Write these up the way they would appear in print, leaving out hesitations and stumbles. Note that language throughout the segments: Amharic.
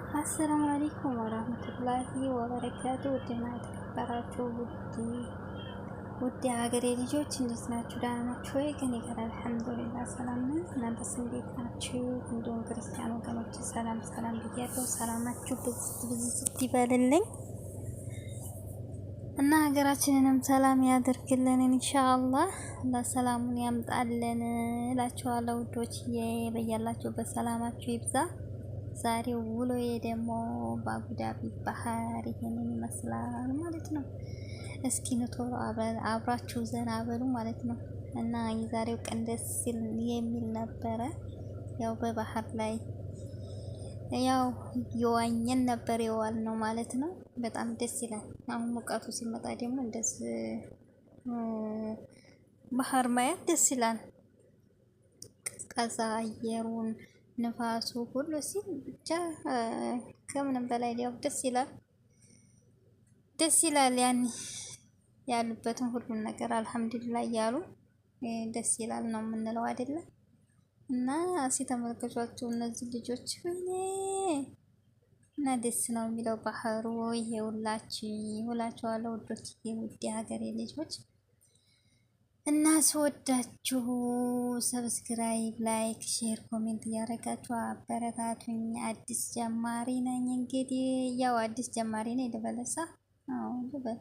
السلام عليكم ورحمة الله وبركاته። ውድና የተከበራችሁ ውድ ውድ የሀገሬ ልጆች እንዴት ናችሁ? ደህና ናችሁ ወይ? ከኔ ጋር الحمد لله ሰላም ነን። እናንተስ እንዴት ናችሁ? እንዲሁም ክርስቲያን ወገኖች ሰላም ሰላም ብያለሁ። ሰላማችሁ ብዝት ብዝት ይበልልኝ እና ሀገራችንንም ሰላም ያደርግልን إن شاء الله። ሰላሙን ያምጣልን እላችኋለሁ ውዶች። በያላችሁበት ሰላማችሁ ይብዛ። ዛሬ ውሎዬ ደግሞ በአቡዳቢ ባህር ይሄንን ይመስላል ማለት ነው። እስኪ ኑ ቶሎ አብራችሁ ዘና በሉ ማለት ነው። እና የዛሬው ቀን ደስ የሚል ነበረ። ያው በባህር ላይ ያው የዋኘን ነበር የዋል ነው ማለት ነው። በጣም ደስ ይላል። አሁን ሙቀቱ ሲመጣ ደግሞ እንደዚህ ባህር ማየት ደስ ይላል። ቀዝቃዛ አየሩን ንፋሱ ሁሉ ሲል ብቻ ከምንም በላይ ያው ደስ ይላል፣ ደስ ይላል። ያኔ ያሉበትን ሁሉን ነገር الحمد لله እያሉ ደስ ይላል ነው የምንለው አይደለም። እና ሲተመልከቷቸው እነዚህ ልጆች ወይኔ እና ደስ ነው የሚለው ባህሩ። ይሄ ሁላችሁ ሁላችኋለሁ ውዶች፣ ውድ የሀገሬ ልጆች እና ስወዳችሁ subscribe፣ like፣ share፣ comment እያደረጋችሁ አበረታቱኝ። አዲስ ጀማሪ ነኝ። እንግዲህ ያው አዲስ ጀማሪ ነኝ ልበለሳ? አዎ ልበል።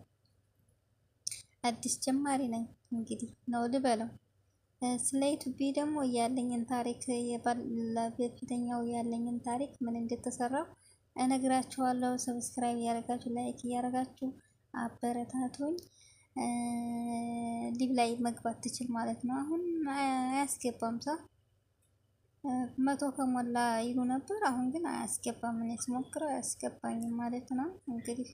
አዲስ ጀማሪ ነኝ እንግዲህ ነው ልበለው። ስለ ዩቱቢ ደግሞ ያለኝን ታሪክ በፊተኛው ያለኝን ታሪክ ምን እንደተሰራው እነግራችኋለሁ። subscribe እያደረጋችሁ like እያደረጋችሁ አበረታቱኝ። live ላይ መግባት ትችል ማለት ነው። አሁን አያስገባም ሰው 100 ከሞላ ይሉ ነበር። አሁን ግን አያስገባም። እኔ ስሞክረው አያስገባኝም ማለት ነው። እንግዲህ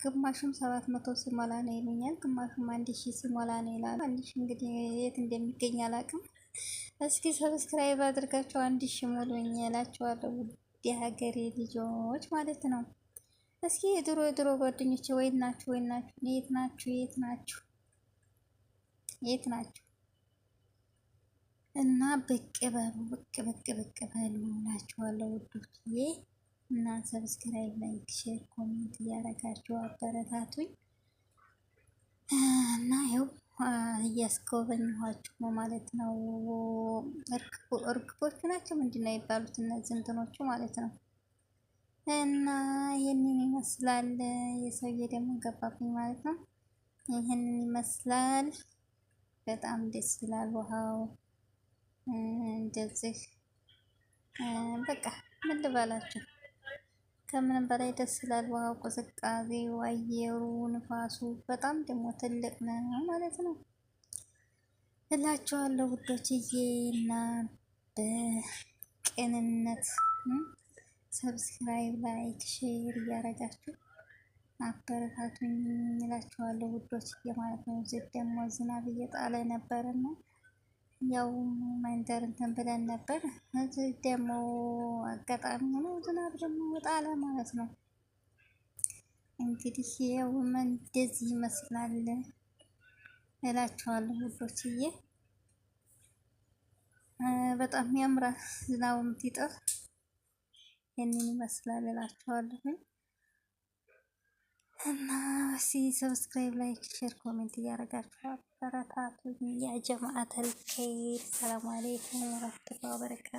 ግማሹም 700 ሲሞላ ነው ይሉኛል፣ ግማሹም 1000 ሲሞላ ነው ይላሉ። 1000 እንግዲህ የት እንደሚገኝ አላውቅም። እስኪ subscribe አድርጋችሁ 1000 ሙሉኝ እላችኋለሁ፣ ውድ የሀገሬ ልጆች ማለት ነው። እስኪ የድሮ የድሮ ጓደኞቼ ወይ ናችሁ ወይ ናችሁ፣ የት ናችሁ የት ናችሁ የት ናችሁ? እና ብቅ በሉ ብቅ ብቅ ብቅ በሉ እላችኋለሁ ውዶችዬ። እና subscribe፣ like፣ share፣ comment እያደረጋችሁ አበረታቱኝ። እና ይኸው እያስጎበኘኋችሁ ነው ማለት ነው። እርግቦቹ ናቸው ምንድን ነው የሚባሉት እነዚህ እንትኖቹ ማለት ነው። እና ይህንን ይመስላል። የሰውዬ ደግሞ ገባብኝ ማለት ነው። ይህንን ይመስላል። በጣም ደስ ይላል። ውሃው እንደዚህ በቃ ምን ልበላችሁ፣ ከምንም በላይ ደስ ይላል። ውሃው፣ ቅዝቃዜው፣ አየሩ፣ ንፋሱ በጣም ደግሞ ትልቅ ነው ማለት ነው እላችኋለሁ ውዶችዬ። እና በቅንነት subscribe፣ like፣ share እያደረጋችሁ አበረታቱኝ እላችኋለሁ ውዶችዬ ማለት ነው። እዚህ ደግሞ ዝናብ እየጣለ ነበርና ያው መንደር እንትን ብለን ነበር። እዚህ ደግሞ አጋጣሚ ሆኖ ዝናብ ደግሞ ጣለ ማለት ነው። እንግዲህ ያው እንደዚህ ይመስላል እላችኋለሁ ውዶችዬ። በጣም ያምራል ዝናቡም ሲጥል ይህንን ይመስላል እላችኋለሁ። እና እስኪ subscribe፣ like፣ share፣ comment እያደረጋችሁ አበረታቱኝ። يا جماعة الخير። سلام عليكم ورحمة الله وبركاته።